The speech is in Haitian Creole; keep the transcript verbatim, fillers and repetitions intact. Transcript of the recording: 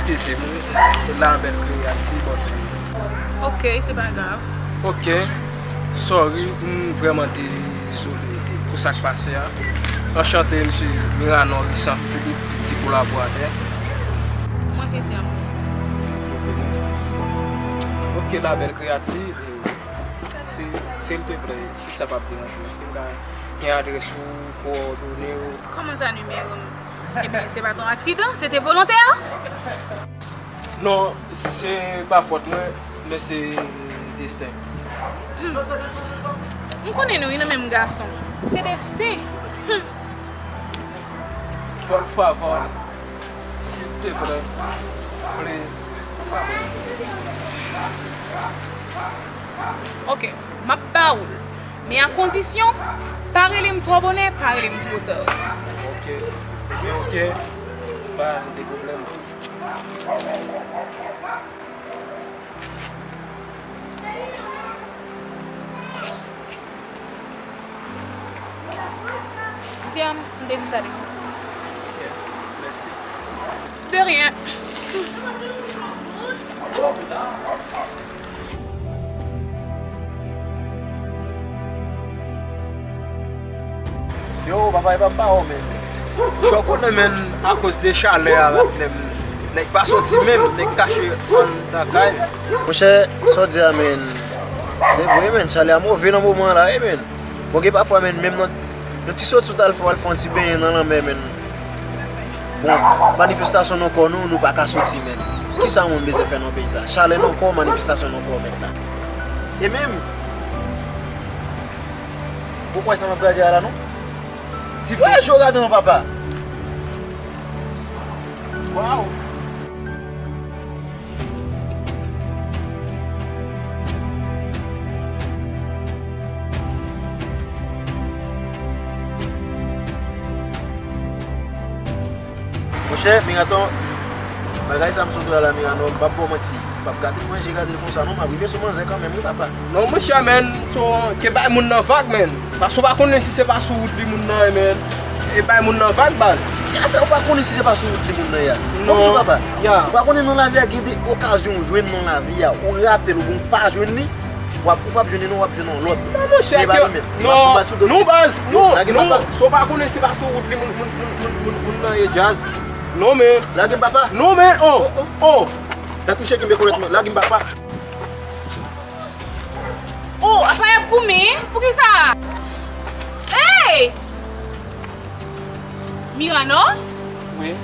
Eskize m, la bèl Kreyati, bon. Ok, se pa grav. Ok, sorry, m vrèman dezole pou sa k pase a. Anchante, M. Mirano Richard Philippe, piti kolaboratè. Mwen se Diamond. Ok, la bèl Kreyati, e, si, silteplè, si sa p ap deranje w, èske m ka gen adrès ou, kowòdone w? Kòman sa nimewo m? Epi, se pa t yon aksidan, se te volontè. Non, se pa fòt mwen, men se desten. Hmm. M konnen nou, wi, nan menm gason. Se desten. Hmm. Por favor, silteplè, please. Ok, m ap ba ou l. Men a kondisyon, pa rele m twò bonè, pa rele m twò ta. Ok, ok, ok. Pa de pwoblèm. Diam, m te di sa deja. Ok, mèsi. De rien. Yo, papa, e pa m pa wè w, men. Sa w konnen, men, akoz de chalè a, menm, nèg pa soti menm, nèg kache anndan kay. Monchè, sa w di a, men, se vre, men, chalè a move nan moman an la, wi, men. Bon, gen pafwa, men, menm nan, nan ti soti w t al fè, w al fè yon ti benyen nan lanmè, men. Bon, manifestasyon nan kò nou, nou pa ka soti, men. Kisa moun bezwen fè nan peyi sa? Chalè nan kò, manifestasyon nan kò, men la. E menm, ou kwè sa m ap gade a la, non? Ti vwayaje w gade non, papa. Waw! Monchè, Miraton, bagay sa m sot wè a la, Mirano, m p ap ba w manti. M p ap gade l manje, gade l konsa, non, m ap rive sou manzè kanmenm, wi, papa. Non, monchè, men, so, ke bay moun nan vag, men. Paske w pa konnen si se pa sou wout li moun nan ye, men. E bay moun nan vag, baz. Ki afè ou pa konnen si se pa sou wout li moun nan ye a? Non. Kòm di papa, ou pa konnen nan lavi a gen de okazyon ou jwenn nan lavi a, ou rate l, oubyen ou pa jwenn li, w ap, ou p ap jwenn li non, w ap jwenn yon lòt. Non, monchè, ke, non, non, baz, non, non, si w pa konnen si se pa sou wout li moun, moun, moun nan ye, djaz. Non, men. Lage m, papa. Non, men, oh, oh, oh. Dat misye kenbe kolèt mwen. Lage m, papa. Oh, apa y ap goumen? Poukisa? Hey! Mirano? Wi.